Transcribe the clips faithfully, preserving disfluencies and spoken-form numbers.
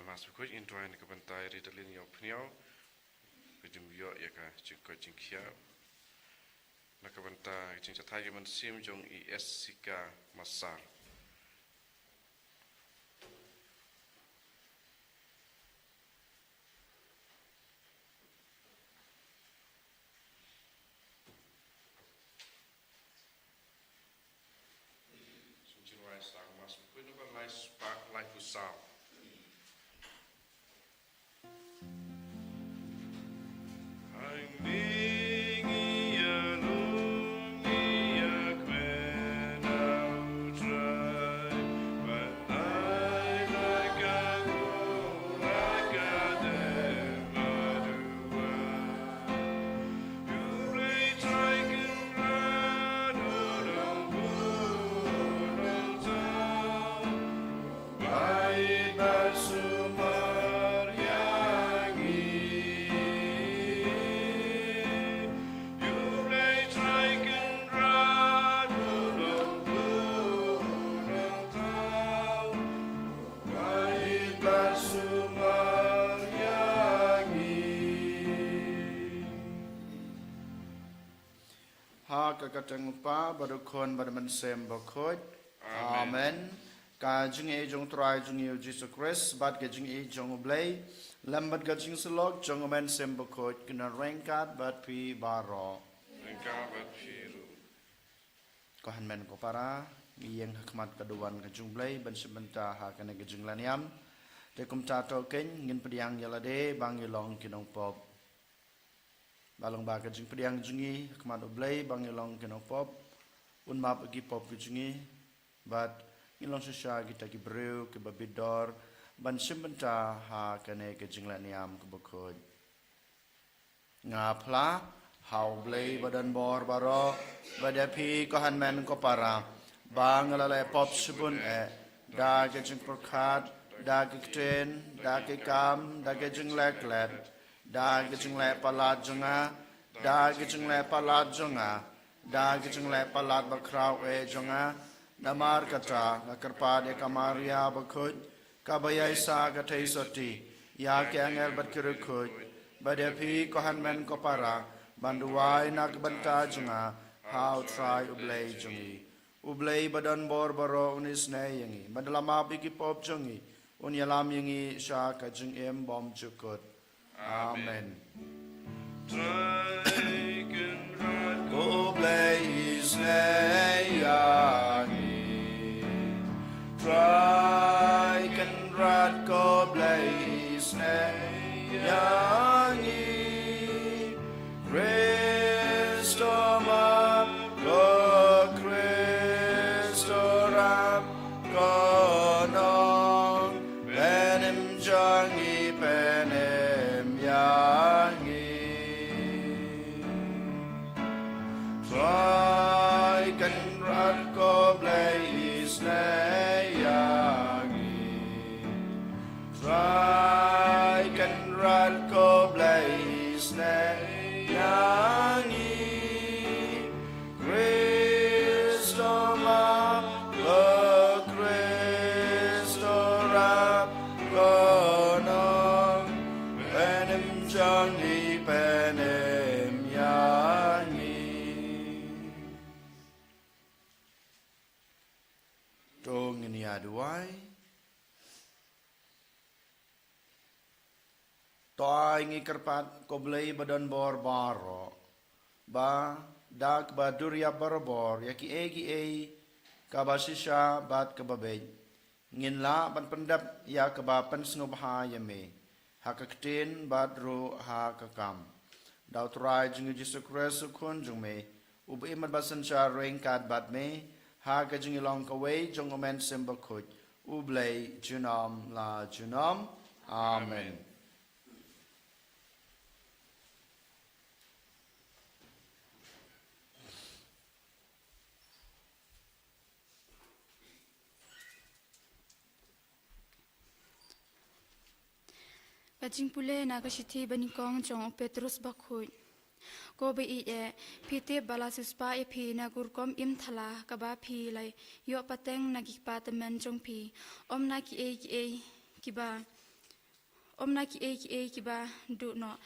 Mass Bakhuid, ngin duwai na ka bynta i Ridalin Ïawphniaw, ka jingïoh ïa ka jingkoit jingkhiah. Na ka bynta ka jingjathai ka mynsiem jong i Esika Masar. Sngewbha ïa sngewbha Mass Bakhuid, number lai spah laiphew saw. Ha ka kyrteng u Kpa bad u Khun bad u Mynsiem Bakhuid. Amen. Amen. Ka jingïeit jong u Trai jong ngi u Jisu Khrist bad ka jingïeit jong u Blei lem bad ka jingsyllok jong u Mynsiem Bakhuid kin nang ryngkat bad phi baroh. Ryngkat bad phi ruh. Ko hynmen ko para, ngi ïeng ha khmat ka duwan ka jong u Blei ban shim bynta ha kane ka jingleh niam. Te kumta to keiñ ngin pdiang ïa lade ba ngi long ki nongpop. Ba long ba ka jingpdiang jong ngi ha khmat u Blei ba ngi long ki nongpop, un map ïa ki pop ki jong ngi, bad ngin long shisha kita ki briew kiba bit dor ban shim bynta ha kane ka jingleh niam kaba khuid. Nga phla ha u Blei ba don bor baroh, bad ïa phi ko hynmen ko para, ba nga la leh pop shibun eh, da ka jingpyrkhat, da ka ktien, da ka kam, da ka jingleh klet, da ka jingleh palat jong nga, da ka jingleh palat jong nga, da ka jingleh palat bakhraw eh jong nga. Namar kata nga kyrpad ïa ka Maria bakhuid, kaba ïaishah ka theisotti, ïa ki angel bad ki riewkhuid, bad ïa phi ko hynmen ko para, ban duwai na ka bynta jong nga ha u Trai u Blei jong ngi. U Blei ba don bor baroh un isynei ïa ngi, bad la map ïa ki pop jong ngi, un ïalam ïa ngi sha ka jingim bymjukut. Amen. Trai Kynrad ko Blei isynei ïa ngi. Trai Kynrad ko Blei isynei ïa ngi. Khrist u map, ko Khrist u rap, ko nongpynim jong ngi pynim ïa ngi. Trai Kynrad ko Blei isynei ïa ngi. Trai Kynrad ko Blei isynei ïa ngi. Khrist u map, ko Khrist u rap, ko nongpynim jong ngi pynim ïa ngi. To ngin ïa duwai. To ai ngi kyrpad ko Blei ba don bor baroh, ba da kaba dur ïa barabor ïa kiei kiei kaba shisha bad kaba beit, ngin lah ban pyndep ïa kaba pynsngewbha ïa me ha ka ktien bad ruh ha ka kam. Da u Trai jong ngi Jisu Khrist u Khun jong me, uba im bad synshar ryngkat bad me ha ka jingïalong kawei jong u Mynsiem Bakhuid, U Blei junom la junom. Amen. Ka jingpule na ka shithi banyngkong jong u Petros Bakhuid. Ko baieit eh, phi tip ba la siewspah ïa phi na ka rukom im thala kaba phi la ïoh pateng na ki kpa tymmen jong phi, ym na kiei kiei kiba Ym na kiei kiei kiba duh noh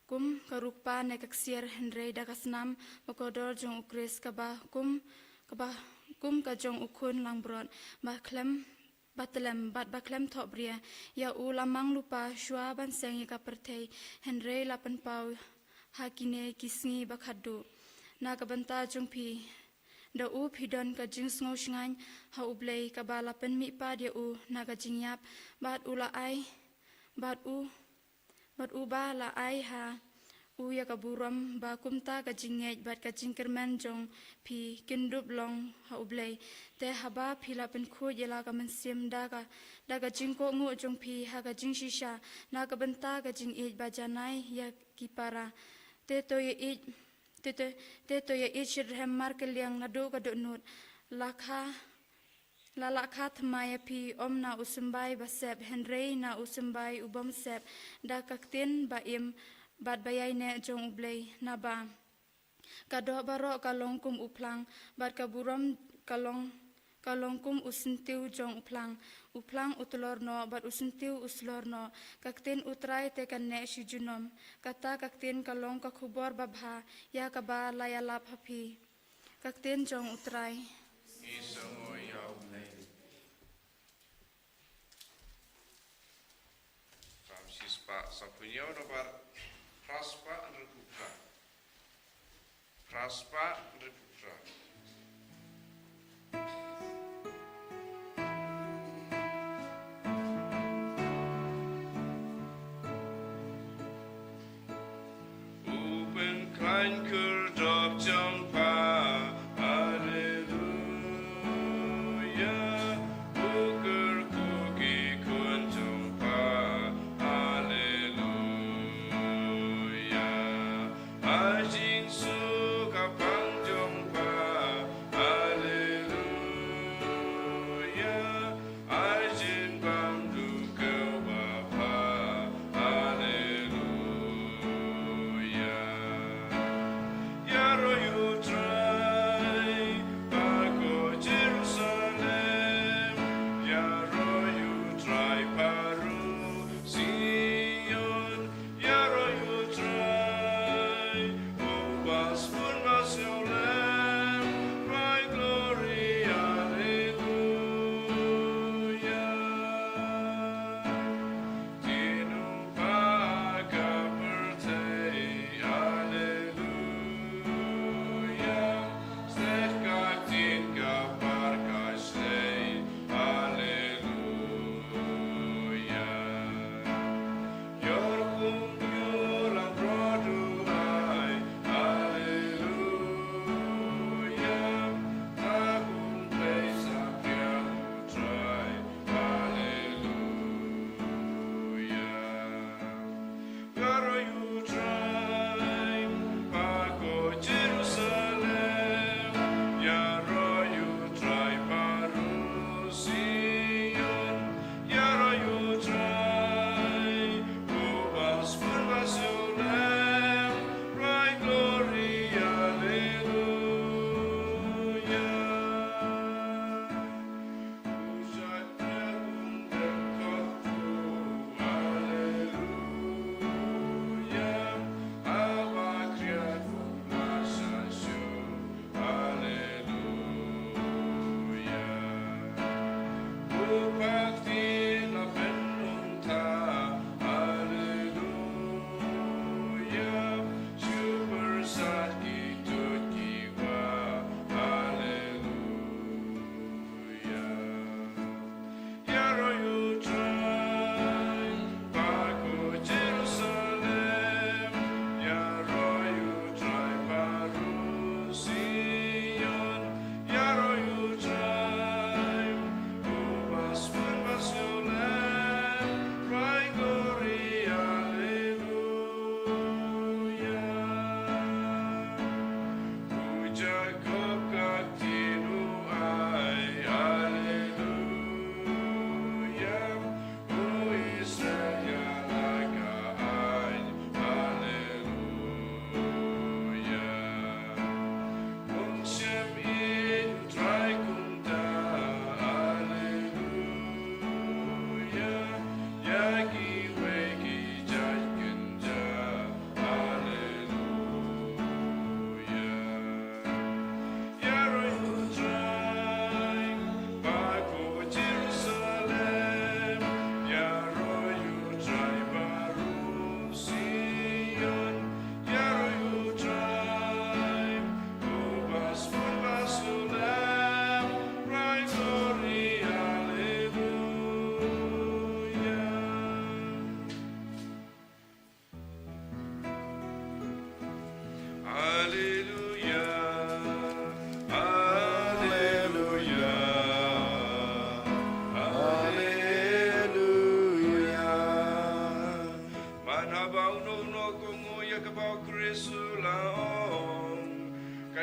kum ka rukpa ne ka ksiar, hynrei da ka snam bakordor jong U Khrist, kaba kum, kaba kum ka jong U Khun langbrot, ba khlem, ba tlem bad ba khlem thohbria. Ïa u la mang lypa shuwa ban seng ïa ka pyrthei, hynrei la pynpaw ha kine ki sngi ba khatduh. Na ka bynta jong phi, da u phi don ka jingsngew shngaiñ ha U Blei, kaba la pynmihpat ïa u na ka jingïap, bad u la ai, bad u, bad uba la ai ha u ïa ka burom, ba kumta ka jingngeit bad ka jingkyrmen jong phi kin dup long ha U Blei. Te haba phi la pynkhuid ïa la ka mynsiem da ka, da ka jingkohnguh jong phi ha ka jingshisha na ka bynta ka jingïeit ba janai ïa ki para, te to ïa ïeit, te to, te to ïa ïeit shitrhem markylliang naduh ka dohnud. La kha, la la kha thymmai ïa phi, ym na u symbai ba sep, hynrei na u symbai u bym sep, da ka ktien ba im bad ba ïaineh jong U Blei. Naba ka doh baroh ka long kum u phlang, bad ka burom ka long, ka long kum u syntiew jong u phlang. U phlang u tlor noh, bad u syntiew u slor noh. Ka ktien U Trai te kan neh shi junom. Kata ka ktien ka long ka khubor babha ïa kaba la ïalap ha phi. Ka ktien jong U Trai. Ngi sngew ïa U Blei. Psalm shispah saphew hynñiew, number phra spah hynriewphew phra. Phra spah hynriewphew phra. U pynkhlaiñ khyrdop jong pha, Haleluya. U kyrkhu ki khun jong pha, Haleluya. Ha jingsuk ha phang jong pha, Haleluya. Ha jingbam duh kyrpang ba pha, Haleluya. Ïaroh ïa U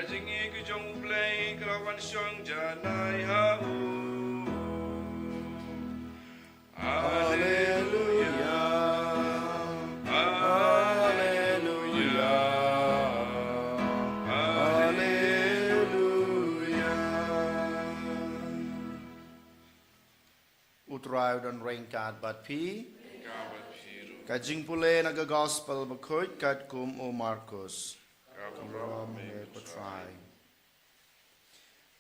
Jingïeit ka jong U Blei ka la wan shong janai ha u. Haleluya. Haleluya. Haleluya. U Trai u don ryngkat bad phi. Ka jingpule na ka Gospel bakhuid katkum u Markus. Ka burom ïa me ko Trai.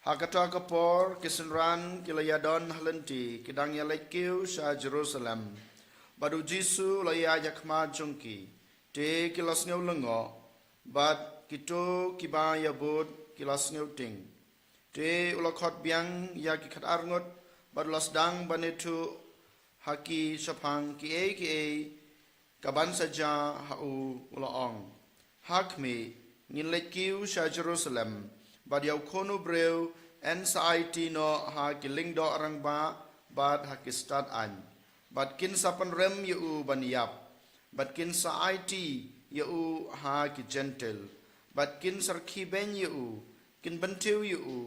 Ha kata ka por ki synran ki la ïadon ha lynti, ki dang ïaleit kiew sha Jerusalem. Bad u Jisu u la ïaid ha khmat jong ki. Te ki la sngew lyngngoh, bad kito kiba ïabud ki la sngew tieng. Te u la khot biang ïa ki khatar ngut, bad u la sdang ban ïathuh ha ki shaphang kiei kiei ka ban sa jia ha u. U la ong, ha khmih, ngin leit kiew sha Jerusalem, bad ïa u Khun u briew yn sa aiti noh ha ki lyngdoh rangbah bad ha ki stad aiñ, bad kin sa pynrem ïa u ban ïap, bad kin sa aiti ïa u ha ki Jentil, bad kin sa rkhie beiñ ïa u, kin bynthiew ïa u,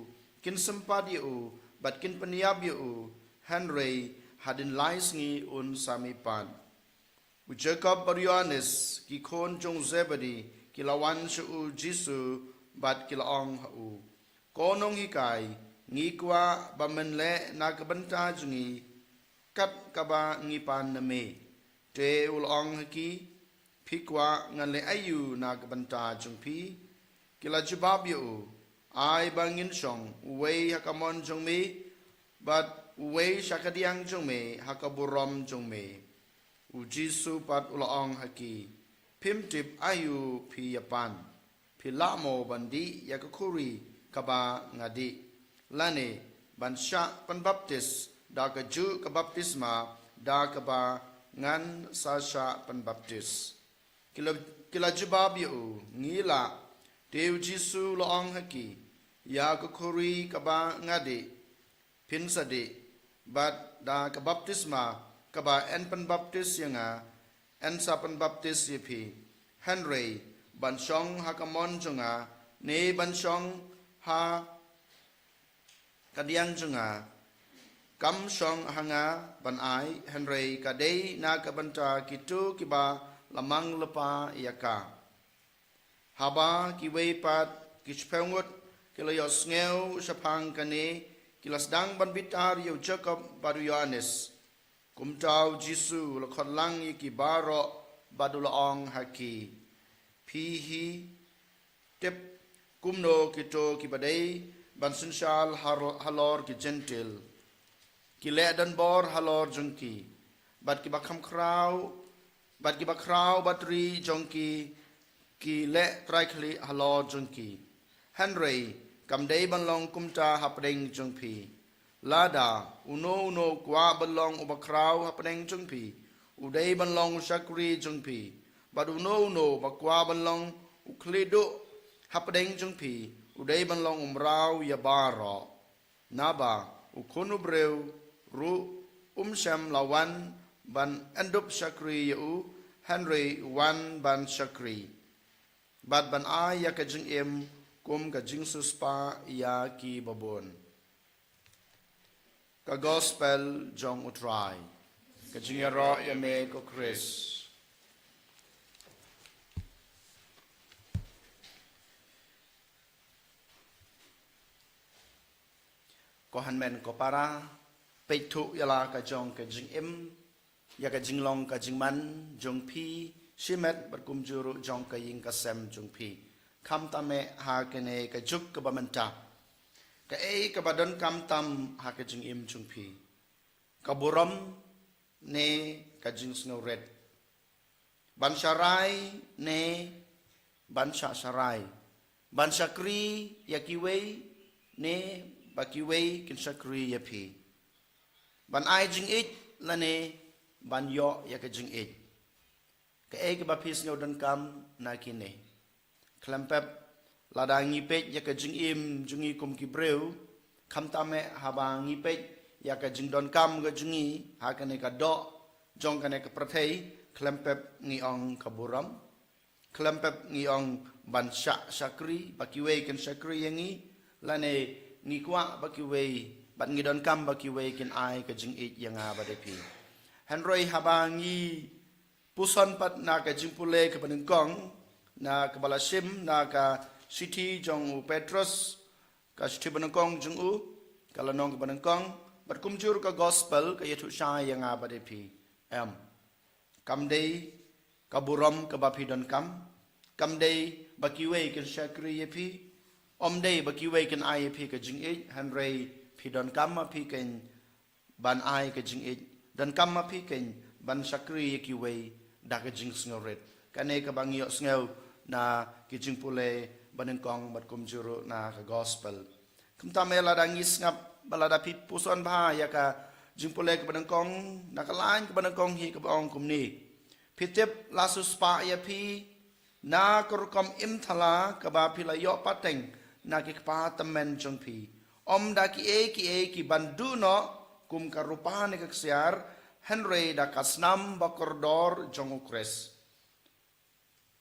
kin sympat ïa u, bad kin pynïap ïa u, hynrei hadien lai sngi un sa mih pat. U Jakob bad u Ïohannes, ki khun jong u Zebedi, ki la wan sha u Jisu bad ki la ong ha u, ko nonghikai, ngi kwah ba men leh na ka bynta jong ngi kat kaba ngi pan na me. Te u la ong ha ki, phi kwah ngan leh aïu na ka bynta jong phi? Ki la jubab ïa u, ai ba ngin shong uwei ha ka mon jong me, bad uwei sha kadiang jong me ha ka burom jong me. U Jisu pat u la ong ha ki, phim tip aïu phi ïa pan. Phi lah mo ban dih ïa ka khuri kaba nga dih, lane ban shah pynbaptis da kajuh ka baptisma da kaba ngan sa shah pynbaptis? Ki la, ki la jubab ïa u, ngi lah. Te u Jisu u la ong ha ki, ïa ka khuri kaba nga dih phin sa dih, bad da ka baptisma kaba yn pynbaptis ïa nga, yn sa pynbaptis ïa phi. Hynrei ban shong ha ka mon jong nga, ne ban shong ha kadiang jong nga, kam shong ha nga ban ai, hynrei ka dei na ka bynta kito kiba la mang lypa ïa ka. Haba kiwei pat ki shiphew ngut ki la ïohsngew shaphang kane, ki la sdang ban bitar ïa u Jakob bad u Ïohannes. Kumta u Jisu u la khot lang ïa ki baroh bad u la ong ha ki, phi hi tip kumno kito kiba dei ban synshar ha, halor ki Jentil ki leh donbor halor jong ki, bad kiba kham khraw, bad kiba khraw bad ri jong ki, ki leh trai khlieh halor jong ki. Hynrei kam dei ban long kumta hapdeng jong phi. Lada uno uno u kwah ban long uba khraw hapdeng jong phi, u dei ban long u shakri jong phi. Bad uno uno uba kwah ban long u khlieh duh hapdeng jong phi, u dei ban long u mraw ïa baroh. Naba u Khun u briew ruh um shym la wan ban yndup shakri ïa u, hynrei u wan ban shakri, bad ban ai ïa ka jingim kum ka jingsiewspah ïa ki babun. Ka Gospel jong u Trai. Ka jingïaroh ïa me ko Khrist. Ko hynmen ko para, peit thuh ïa la ka jong ka jingim, ïa ka jinglong ka jingman jong phi shimet bad kumjuh ruh jong ka ïing ka sem jong phi. Khamtam eh ha kane ka juk kaba mynta, kaei kaba donkam tam ha ka jingim jong phi? Ka burom ne ka jingsngewrit? Ban sharai ne ban shah sharai? Ban shakri ïa kiwei ne ba kiwei kin shakri ïa phi? Ban ai jingïeit lane ban ïoh ïa ka jingïeit? Kaei kaba phi sngew donkam na kine? Khlem pep, lada ngi peit ïa ka jingim jong ngi kum ki briew, khamtam eh haba ngi peit ïa ka jingdonkam ka jong ngi ha kane ka doh jong kane ka pyrthei, khlem pep ngi ong ka burom. Khlem pep ngi ong ban shah shakri, ba kiwei kin shakri ïa ngi, lane ngi kwah ba kiwei, bad ngi donkam ba kiwei kin ai ka jingïeit ïa nga bad ïa phi. Hynrei haba ngi puson pat na ka jingpule kaba nyngkong, na kaba la shim na ka shithi jong u Petros, ka shithi banyngkong jong u, ka lynnong kaba nyngkong, bad kumjuh ruh ka gospel ka ïathuh shai ïa nga bad ïa phi. Em. Kam dei ka burom kaba phi donkam. Kam dei ba kiwei kin shakri ïa phi. Ym dei ba kiwei kin ai ïa phi ka jingïeit, hynrei phi donkam ma phi kin ban ai ka jingïeit. Donkam ma phi kin ban shakri ïa kiwei da ka jingsngewrit. Kane kaba ngi ïohsngew na ki jingpule banyngkong bad kumjuh ruh na ka gospel. Kumta me lada ngi sngap, ba lada phi puson bha ïa ka jingpule kaba nyngkong, na ka lain kaba nyngkong hi kaba ong kumne. Phi tip la siewspah ïa phi, na ka rukom im thala kaba phi la ïoh pateng na ki kpa tymmen jong phi. Ym da kiei kiei kiban duh noh kum ka rupa ne ka ksiar, hynrei da ka snam bakordor jong u Khrist.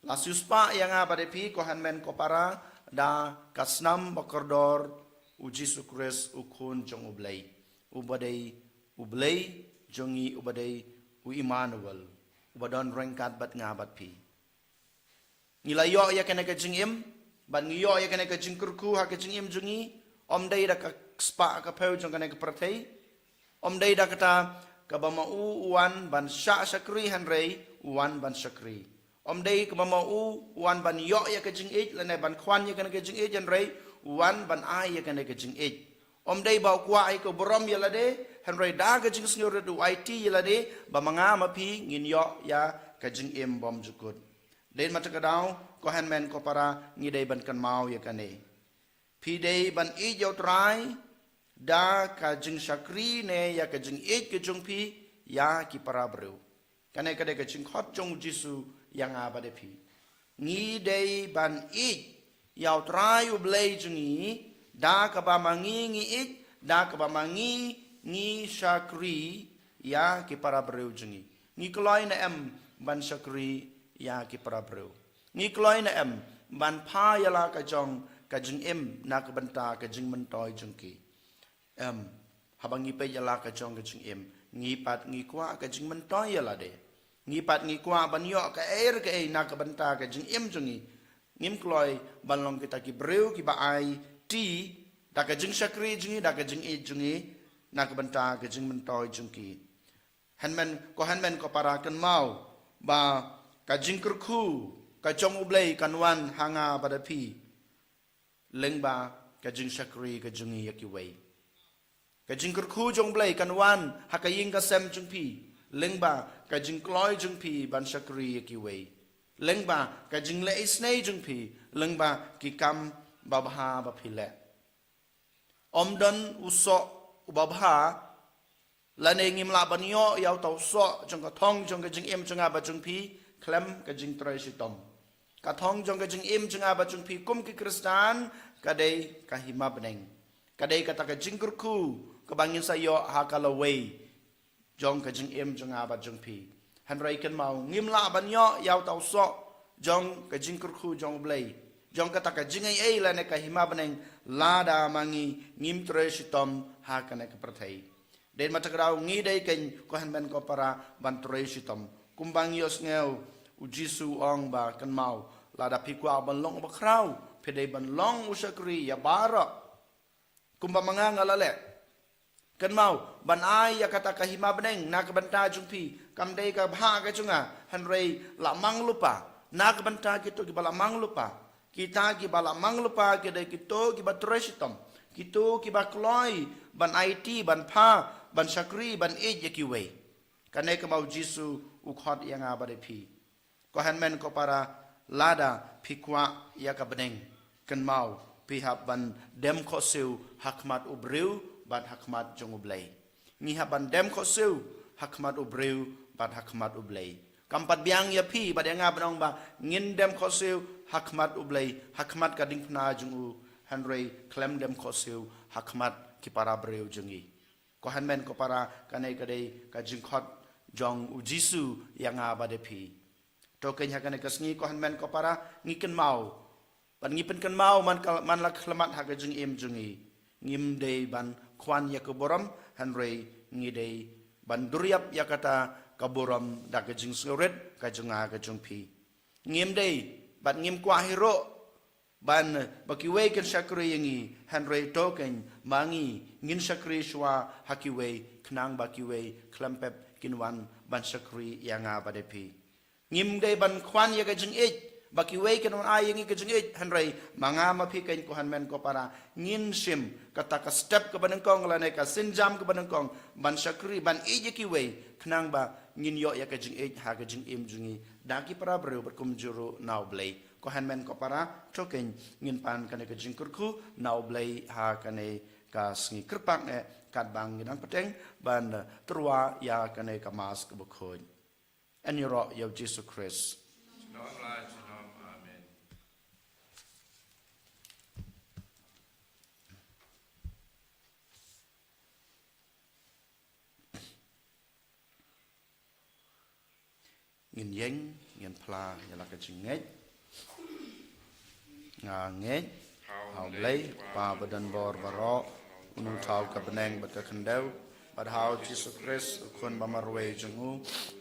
La siewspah ïa nga bad ïa phi ko hynmen ko para, da ka snam bakordor u Jisu Khrist u Khun jong u Blei. Uba dei u Blei jong ngi, uba dei u Immanuel. Uba don ryngkat bad nga bad phi. Ngi la ïoh ïa kane ka jingim, bad ngi ïoh ïa kane ka jingkyrkhu ha ka jingim jong ngi, ym dei da ka spah ka phew jong kane ka pyrthei, ym dei da kata kaba ma u u wan ban shah shakri hynrei u wan ban shakri. Ym dei kaba ma u u wan ban ïoh ïa ka jingïeit, lane ban khwan ïa kane ka jingïeit hynrei u wan ban ai ïa kane ka jingïeit. Ym dei ba u kwah ïa ka burom ïa lade, hynrei da ka jingsngewrit u aiti ïa lade, ba ma nga ma phi ngin ïoh ïa ka jingim bymjukut. Dei ma ta ka daw, ko hynmen ko para, ngi dei ban kynmaw ïa kane. Phi dei ban ïeit ïa u Trai da ka jingshakri ne ïa ka jingïeit ka jong phi ïa ki para briew. Kane ka dei ka jingkhot jong u Jisu ïa nga bad ïa phi. Ngi dei ban ïeit ïa u Trai u Blei jong ngi da kaba ma ngi ngi ïeit, da kaba ma ngi ngi shakri ïa ki para briew jong ngi. Ngi kloi ne em ban shakri ïa ki para briew? Ngi kloi ne em ban pha ïa la ka jong ka jingim na ka bynta ka jingmyntoi jong ki? Em, haba ngi peit ïa la ka jong ka jingim, ngi pat ngi kwah ka jingmyntoi ïa lade. Ngi pat ngi kwah ban ïoh kaei re kaei na ka bynta ka jingim jong ngi. Ngim kloi ban long kita ki briew kiba aiti da ka jingshakri jong ngi, da ka jingïeit jong ngi na ka bynta ka jingmyntoi jong ki. Hynmen, ko hynmen ko para, kynmaw ba ka jingkyrkhu ka jong u Blei kan wan ha nga bad ha phi lyngba ka jingshakri ka jong ngi ïa kiwei. Ka jingkyrkhu jong u Blei kan wan ha ka ïing ka sem jong phi lyngba ka jingkloi jong phi ban shakri ïa kiwei, lyngba ka jingleh isynei jong phi, lyngba ki kam babha ba phi leh. Ym don u soh uba bha, lane ngim lah ban ïoh ïa uta u soh jong ka thong jong ka jingim jong nga bad jong phi khlem ka jingtrei shitom. Ka thong jong ka jingim jong nga bad jong phi kum ki Khristan ka dei ka hima bneng. Ka dei kata ka jingkyrkhu kaba ngin sa ïoh ha ka lawei jong ka jingim jong nga bad jong phi. Hynrei kynmaw, ngim lah ban ïoh ïa uta u soh jong ka jingkyrkhu jong u Blei, jong kata ka jingai ei lane ka hima bneng, lada ma ngi ngim trei shitom ha kane ka pyrthei. Dei ma ta ka daw ngi dei kein, ko hynmen ko para, ban trei shitom. Kumba ngi ïohsngew, u Jisu u ong ba, kynmaw, lada phi kwah ban long uba khraw, phi dei ban long u shakri ïa baroh. Kumba ma nga nga la leh. Kynmaw, ban ai ïa kata ka hima bneng na ka bynta jong phi kam dei ka bha ka jong nga, hynrei la mang lypa na ka bynta kito kiba la mang lypa. Kita kiba la mang lypa ki dei kito kiba trei shitom, kito kiba kloi ban aiti, ban pha, ban shakri, ban ïeit ïa kiwei. Kane kaba u Jisu u khot ïa nga bad ïa phi. Ko hynmen ko para, lada phi kwah ïa ka bneng, kynmaw, phi hap ban dem khohsiew ha khmat u briew bad ha khmat jong u Blei. Ngi hap ban dem khohsiew ha khmat u briew bad ha khmat u Blei. Kam pat biang ïa phi bad ïa nga ban ong ba ngin dem khohsiew ha khmat u Blei, ha khmat ka diengphna jong u, hynrei khlem dem khohsiew ha khmat ki para briew jong ngi. Ko hynmen ko para, kane ka dei ka jingkhot jong u Jisu ïa nga bad ïa phi. To keiñ ha kane ka sngi ko hynmen ko para ngi kynmaw. Bad ngi pynkynmaw man ka, man la khlamat ha ka jingim jong ngi. Ngim dei ban khwan ïa ka burom, hynrei ngi dei ban duriap ïa kata ka burom da ka jingsngewrit ka jong nga ka jong phi. Ngim dei, bad ngim kwah hi ruh, ban ba kiwei kin shakri ïa ngi, hynrei to keiñ ma ngi ngin shakri shuwa ha kiwei, khnang ba kiwei khlem pep kin wan ban shakri ïa nga bad ïa phi. Ngim dei ban khwan ïa ka jingïeit, ba kiwei kin wan ai ïa ngi ka jingïeit, hynrei ma nga ma phi keiñ ko hynmen ko para, ngin shim kata ka step kaba nyngkong lane ka sienjam kaba nyngkong, ban shakri, ban ïeit ïa kiwei, khnang ba ngin ïoh ïa ka jingïeit ha ka jingim jong ngi da ki para briew bad kumjuh ruh na U Blei. Ko hynmen ko para, to keiñ ngin pan kane ka jingkyrkhu na U Blei ha kane ka sngi. Kyrpad eh katba ngi dang bteng ban tyrwa ïa kane ka Mass kaba khuid. Yn ïaroh ïa U Jisu Khrist. Junom la junom. Amen. Ngin ïeng, ngin phla ïa la ka jingngeit. Nga ngeit ha U Blei, Kpa ba don bor baroh, uno uba thaw ka bneng bad ka khyndew, bad ha U Jisu Khrist, U Khun ba marwei jong u,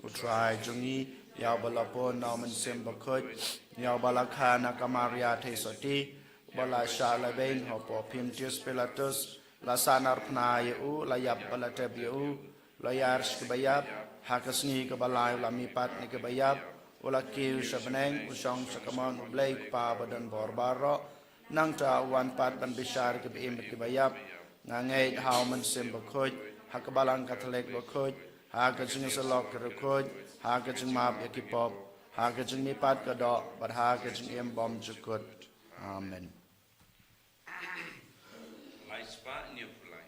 U Trai jong ngi, ïa uba la pun na U Mynsiem Bakhuid, ïa uba la kha na ka Maria theisotti, uba la shah lehbeiñ hapoh Pontius Pilatus, la sahnarphna ïa u, la ïap bad la tep ïa u, u la ïar sha kiba ïap, ha ka sngi kaba lai u la mihpat na kiba ïap, u la kiew sha bneng, u shong sha kamon U Blei U Kpa ba don bor baroh. Nangta u wan pat ban bishar ïa kiba im bad kiba ïap. Nga ngeit ha U Mynsiem Bakhuid, ha ka Balang Katholik bakhuid, ha ka jingïasyllok ki riewkhuid, ha ka jingmap ïa ki pop, ha ka jingmihpat ka doh, bad ha ka jingim bymjukut. Amen. Lai spah hynñiew phew lai.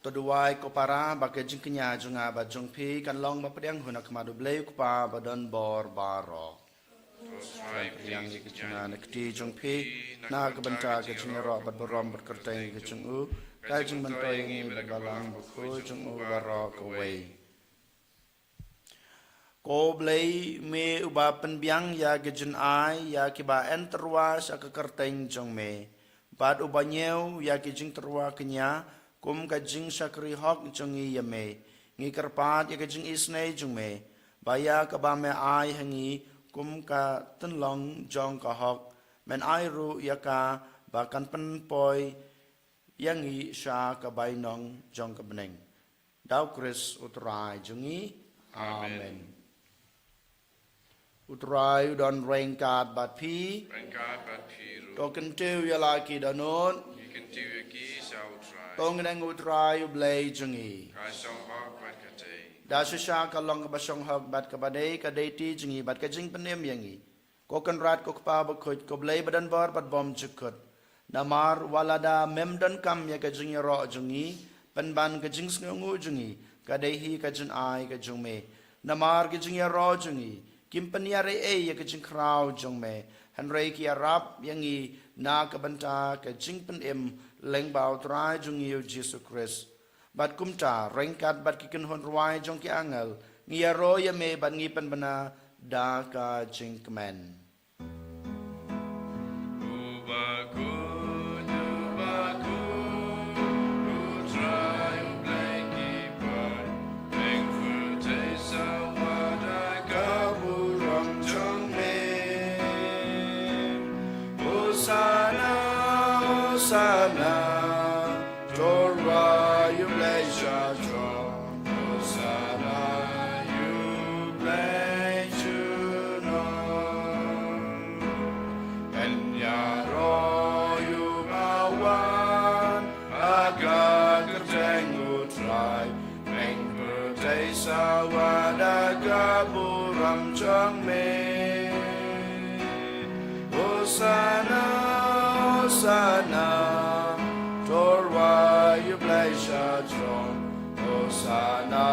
To duwai ko para ba ka jingkñia jong nga bad jong phi kan long ba pdiang hun ha khmat U Blei U Kpa ba don bor baroh. To shai pdiang ïa ka jingkñia na ka kti jong phi, na ka bynta ka jingïaroh bad burom bad kyrteng ka jong u, ka jingmyntoi ïa ngi bad ka Balang Bakhuid jong u baroh kawei. Ko Blei, me uba pynbiang ïa ki jynai ïa kiba yn tyrwa sha ka kyrteng jong me, bad uba ñiew ïa ki jingtyrwa kñia kum ka jingshakri hok jong ngi ïa me, ngi kyrpad ïa ka jingisynei jong me, ba ïa kaba me ai ha ngi kum ka tynlong jong ka hok, men ai ruh ïa ka ba kan pynpoi ïa ngi sha ka bainong jong ka bneng. Da U Khrist U Trai jong ngi. Amen. Amen. U Trai u don ryngkat bad phi. Ryngkat bad phi ruh. To kyntiew ïa la ki dohnud. Ngi kyntiew ïa ki sha U Trai. To ngin ong, U Trai U Blei jong ngi, ka shong hok bad ka dei. Da shisha ka long kaba shong hok bad kaba dei, ka dei ti jong ngi bad ka jingpynim ïa ngi. Ko Kynrad, ko Kpa Bakhuid, ko Blei ba don bor bad bymjukut. Namar wat lada mem donkam ïa ka jingïaroh jong ngi, pynban ka jingsngewnguh jong ngi ka dei hi ka jynai ka jong me. Namar ka jingïaroh jong ngi kim pynïar ei ei ïa ka jingkhraw jong me, hynrei ka ïarap ïa ngi na ka bynta ka jingpynim lyngba U Trai jong ngi U Jisu Khrist. Bad kumta, ryngkat bad ki kynhun rwai jong ki angel, ngi ïaroh ïa me bad ngi pynbna da ka jingkmen. Hosanna, to rwai ïa u Blei sha jrong. Hosanna ïa u Blei junom. Pynïaroh ïa u ba wan ha ka kyrteng u Trai. Pynpyrthei sawa da ka burom jong me. Hosanna, Hosanna, to rwai ïa u Blei sha jrong. Hosanna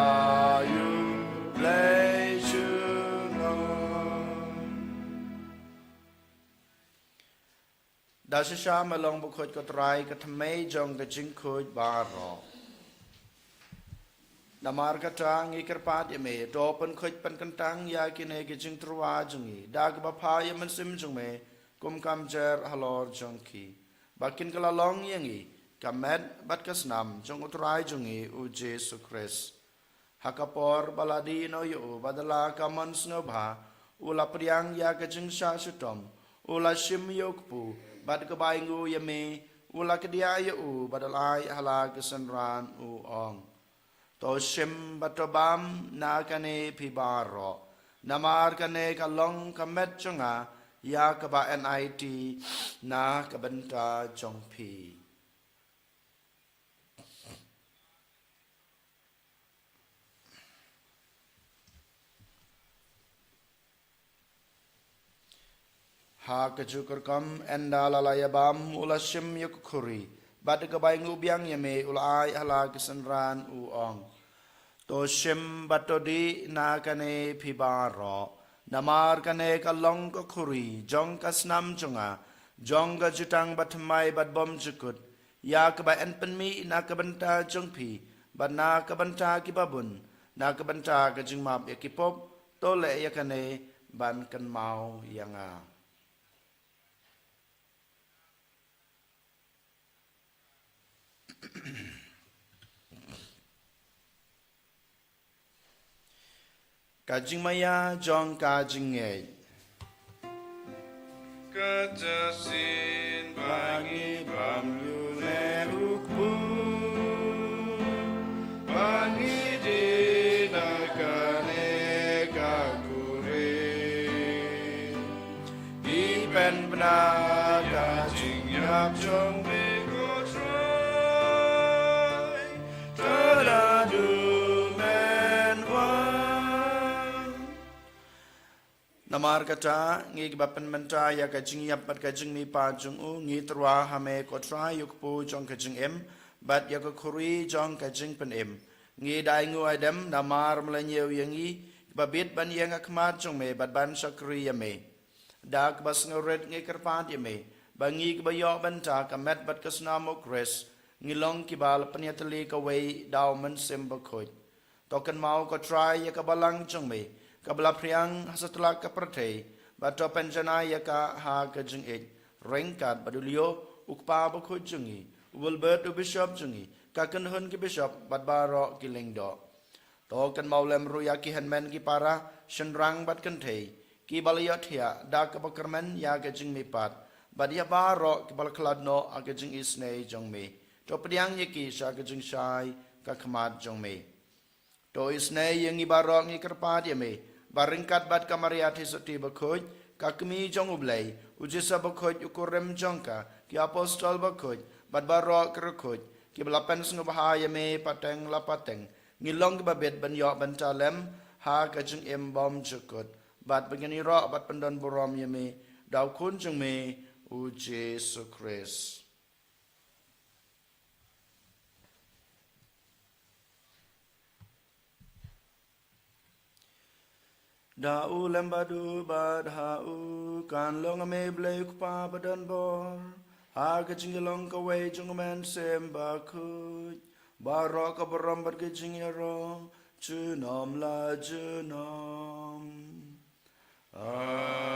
ïa u Blei junom. Da shisha ma long bakhuid ko Trai, ka thymmei jong ka jingkhuid baroh. Namar kata ngi kyrpad ïa me, to pynkhuid pynkyntang ïa kine ki jingtyrwa jong ngi da kaba phah ïa u Mynsiem jong me, kum ka mjer halor jong ki, ba kin kylla long ïa ngi ka met bad ka snam jong u Trai jong ngi u Jisu Khrist. Ha ka por ba la dih noh ïa u bad da la ka mon sngewbha, u la pdiang ïa ka jingshah shitom, u la shim ïa u kpu, bad kaba ainguh ïa me, u la kdiah ïa u bad da la ai ha la ki synran, u ong: To shim bad to bam na kane phi baroh, namar kane ka long ka met jong nga ïa kaba enait na ka bynta jong phi. Ha kajuh ka rukom, ynda la la ïa bam, u la shim ïa ka khuri, bad da kaba ainguh biang ïa me, u la ai ha la ki synran, u ong: To shim bad to dih na kane phi baroh, namar kane ka long ka khuri jong ka snam jong nga, jong ka jutang bathymmai bad bymjukut, ïa kaba yn pynmih na ka bynta jong phi bad na ka bynta kiba bun, na ka bynta ka jingmap ïa ki pop. To leh ïa kane ban kynmaw ïa nga. Ka jingmaïa jong ka jingngeit. Kata shisien ba ngi bam ïa une u kpu, ba ngi dih na kane ka khuri, ngi pynbna ka jingïap jong me, ko Trai, tang haduh men wan. Namar kata, ngi kiba pynmynta ïa ka jingïap bad ka jingmihpat jong u, ngi tyrwa ha me, ko Trai, ïa u kpu jong ka jingim bad ïa ka khuri jong ka jingpynim. Ngi da ainguh aidem namar me la ñiew ïa ngi, kiba bit ban ïeng ha khmat jong me bad ban shakri ïa me. Da kaba sngewrit ngi kyrpad ïa me ba ngi kiba ïoh bynta ka met bad ka snam u Khrist, ngi long kiba la pynïatylli kawei da u Mynsiem Bakhuid. To kynmaw, ko Trai, ïa ka balang jong me kaba la phriang ha satlak ka pyrthei, bad to pynjanai ïa ka ha ka jingïeit, ryngkat bad u Leo, u kpa bakhuid jong ngi, u Wilbert, u bishop jong ngi, ka kynhun ki bishop bad baroh ki lyngdoh. To kynmaw lem ruh ïa ki hynmen ki para, shynrang bad kynthei, kiba la ïohthiah da kaba kyrmen ïa ka jingmihpat, bad ïa baroh kiba la khlad noh ha ka jingisynei jong me. To pdiang ïa ki sha ka jingshai ka khmat jong me. To isynei ïa ngi baroh, ngi kyrpad ïa me ba ryngkat bad ka Maria Theisotti bakhuid, ka Kmie jong u Blei, u Joseph bakhuid u kurim jong ka, ki apostol bakhuid bad baroh ki riewkhuid kiba la pynsngewbha ïa me pateng la pateng, ngi long kiba bit ban ïoh bynta lem ha ka jingim bymjukut, bad ba ngin ïaroh bad pyndonburom ïa me da u Khun jong me, u Jisu Khrist. Da u lem bad u bad ha u, kan long ha me Blei u Kpa badonbor, ha ka jingïalong kawei jong u Mynsiem Bakhuid, baroh ka burom bad ka jingïaroh junom la junom. Amen.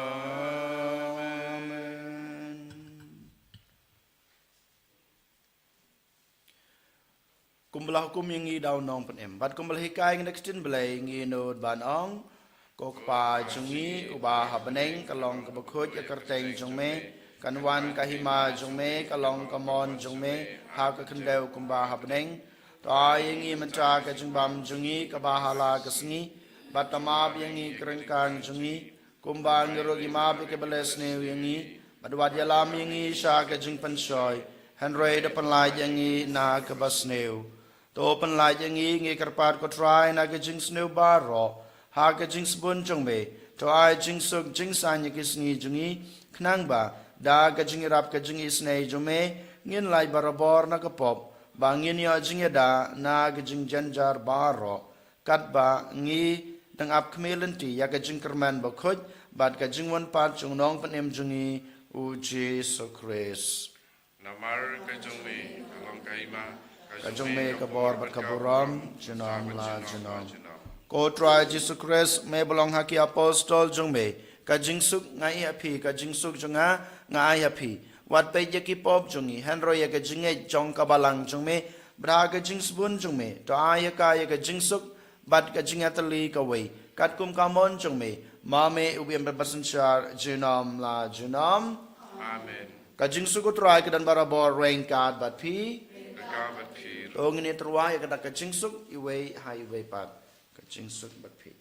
Kumba la hukum ïa ngi da u Nongpynim, bad kumba la hikai ïa ngi da ka ktien Blei, ngi nud ban ong: Ko Kpa jong ngi uba ha bneng, ka long kaba khuid ïa ka kyrteng jong me, Kan wan ka hima jong me, ka long ka mon jong me ha ka khyndew kumba ha bneng. To ai ïa ngi mynta ka jingbam jong ngi kaba ha la ka sngi, bad to map ïa ngi ki ryngkang jong ngi, kumba ngi ruh ngi map ïa kiba leh sniew ïa ngi, bad wat ïalam ïa ngi sha ka jingpynshoi, hynrei to pynlait ïa ngi na kaba sniew. To pynlait ïa ngi, ngi kyrpad ko Trai, na ka jingsniew baroh ha ka jingsbun jong me. To ai jingsuk jingsaiñ ïa ki sngi jong ngi, khnang ba da ka jingïarap ka jingisynei jong me, ngin lait barabor na ka pop, ba ngin ïoh jingïada na ka jingjynjar baroh, katba ngi dang ap khmih lynti ïa ka jingkyrmen bakhuid bad ka jingwan pat jong u Nongpynim jong ngi, u Jisu Khrist. Namar ka jong me ka long ka hima, ka jong me ka bor bad ka burom, junom la junom. Ko Trai Jisu Khrist, me ba ong ha ki apostol jong me, ka jingsuk nga ai ha phi, ka jingsuk jong nga nga ai ha phi. Wat peit ïa ki pop jong ngi, hynrei ïa ka jingngeit jong ka balang jong me, bad ha ka jingsbun jong me, to ai ïa ka ïa ka jingsuk bad ka jingïatylli kawei, katkum ka mon jong me, ma me uba im bad basynshar junom la junom. Amen. Ka jingsuk u Trai ka don barabor ryngkat bad phi. Ryngkat bad phi. To ngin ïa tyrwa ïa kata ka jingsuk iwei ha iwei pat. Ka jingsuk bad phi.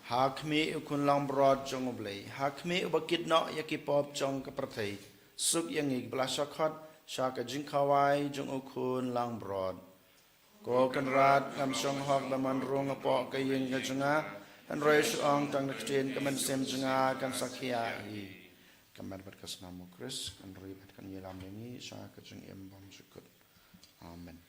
Ha khmih u khun langbrot jong U Blei, ha khmih uba kit noh ïa ki pop jong ka pyrthei, suk ïa ngi kiba la shah khot sha ka jingkhawai jong u khun langbrot. Ko Kynrad, ngam shong hok ban wan rung hapoh ka ïing ka jong nga, hynrei shu ong tang da ka ktien, ka mynsiem jong nga kan sa khia hi. Ka met bad ka snam u Khrist kan ri bad kan ïalam ïa ngi sha ka jingim bymjukut. Amen.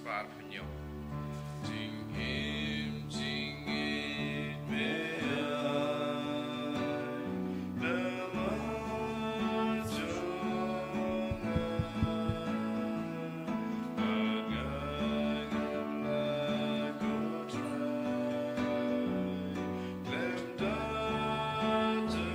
Par pynïoh. Jingim jingit me ai, namar jong nga, nga ngam la ko Trai, khlem da tyrwa.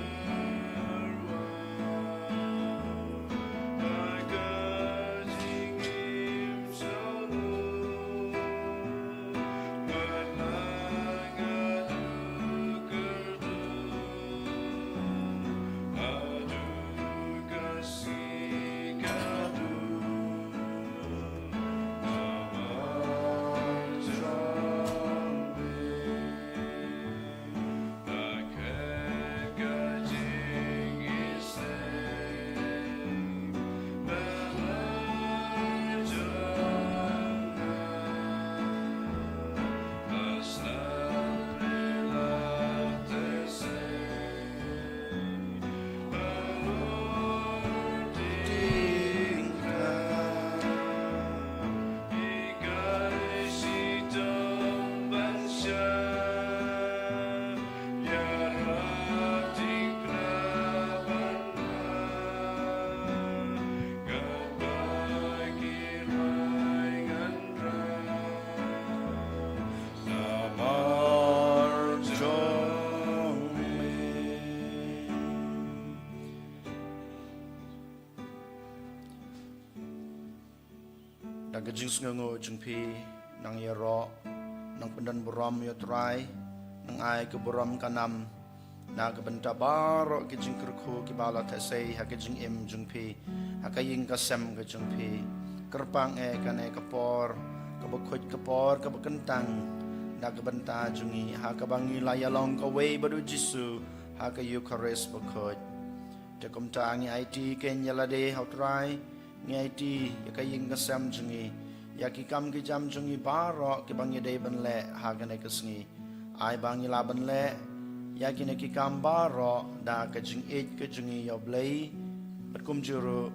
Da ka jingsngewnguh jong phi, nang ïaroh, nang pyndon burom ïa u Trai, nang ai ka burom ka nam na ka bynta baroh ki jingkyrkhu kiba la theh sei ha ka jingim jong phi, ha ka ïing ka sem ka jong phi. Kyrpang eh kane ka por kaba khuid, ka por kaba kyntang na ka bynta jong ngi, ha kaba ngi la ïalong kawei bad u Jisu ha ka Eukharist bakhuid. Te kumta ngi aiti keiñ ïa lade ha u Trai, ngi aiti ïa ka ïing ka sem jong ngi, ïa ki kam ki jam jong ngi baroh kiba ngi dei ban leh ha kane ka sngi. Ai ba ngi lah ban leh ïa kine ki kam baroh da ka jingïeit ka jong ngi ïa u Blei, bad kumjuh ruh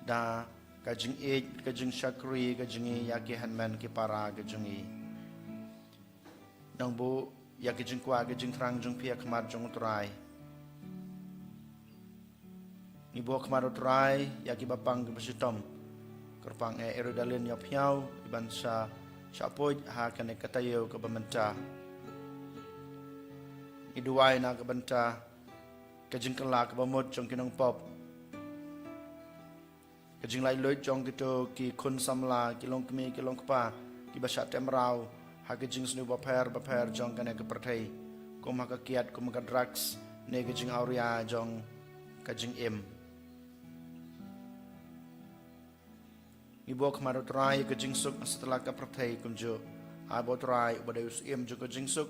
da ka jingïeit, ka jingshakri ka jong ngi ïa ki hynmen ki para ka jong ngi. Nang buh ïa ki jingkwah ki jingthrang jong phi ha khmat jong u Trai. Ngi buh ha khmat u Trai ïa kiba pang kiba shitom. Kyrpang eh Erudaline Ïaphiaw, iban sa shah poi ha kane ka taïew kaba mynta. Ngi duwai na ka bynta ka jingkylla kaba mut jong ki nongpop, ka jinglaitluid jong kito ki khun samla, ki longkmie ki longkpa, kiba shah tem raw ha ki jingsniew bapher bapher jong kane ka pyrthei, kum ha ka kiad, kum ha ka drugs, ne ka jingawria jong ka jingim. Ngi buh ha khmat u Trai ïa ka jingsuk ha satlak ka pyrthei kumjuh. Ai ba u Trai uba dei u Syiem jong ka jingsuk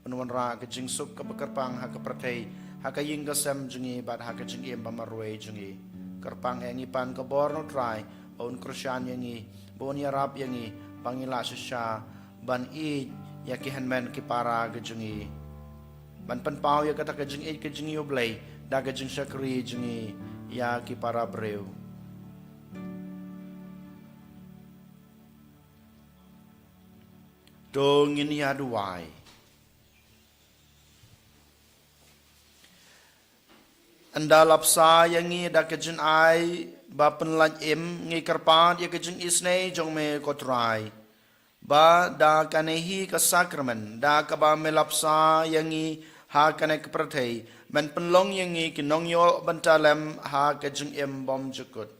un wanrah ka jingsuk kaba kyrpang ha ka pyrthei, ha ka ïing ka sem jong ngi bad ha ka jingim ba marwei jong ngi. Kyrpang eh ngi pan ka bor na u Trai ba un kyrshan ïa ngi, ba un ïarap ïa ngi, ba ngi lah shisha ban ïeit ïa ki hynmen ki para ka jong ngi, ban pynpaw ïa kata ka jingïeit ka jong ngi ïa u Blei da ka jingshakri jong ngi ïa ki para briew. To ngin ïa duwai. Ynda la bsa ïa ngi da ka jingai ba pynlait im, ngi kyrpad ïa ka jingisynei jong me ko Trai, ba da kane hi ka sakramen, da kaba me la bsa ïa ngi ha kane ka pyrthei, men pynlong ïa ngi ki nongïoh bynta lem ha ka jingim bymjukut.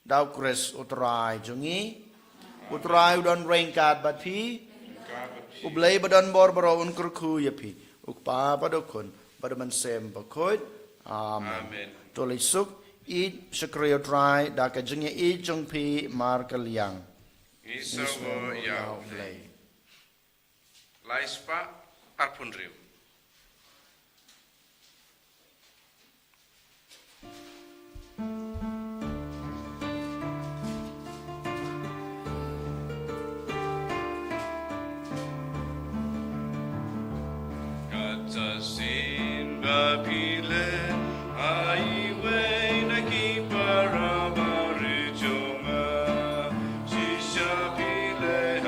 Da u Khrist u Trai jong ngi. U Trai u don ryngkat bad phi. U Blei ba don bor baroh un kyrkhu ïa phi. U Kpa bad u Khun bad u Mynsiem Bakhuid. Amen. Amen. To leit suk, ïeit shakri ïa u Trai da ka jingïeit jong phi markylliang. Ngi sngew ïa u Blei. Lai spah arphew hynriew. Kata sien ba phi leh ha iwei na ki para barit jong nga, shisha phi leh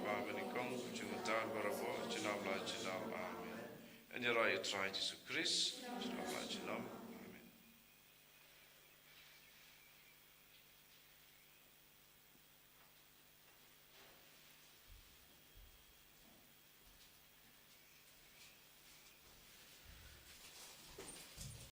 Ba nyngkong, jingmyntoi barabor, junom la junom. Amen. Yn ïaroh ïa u Trai Jisu Khrist, junom la junom.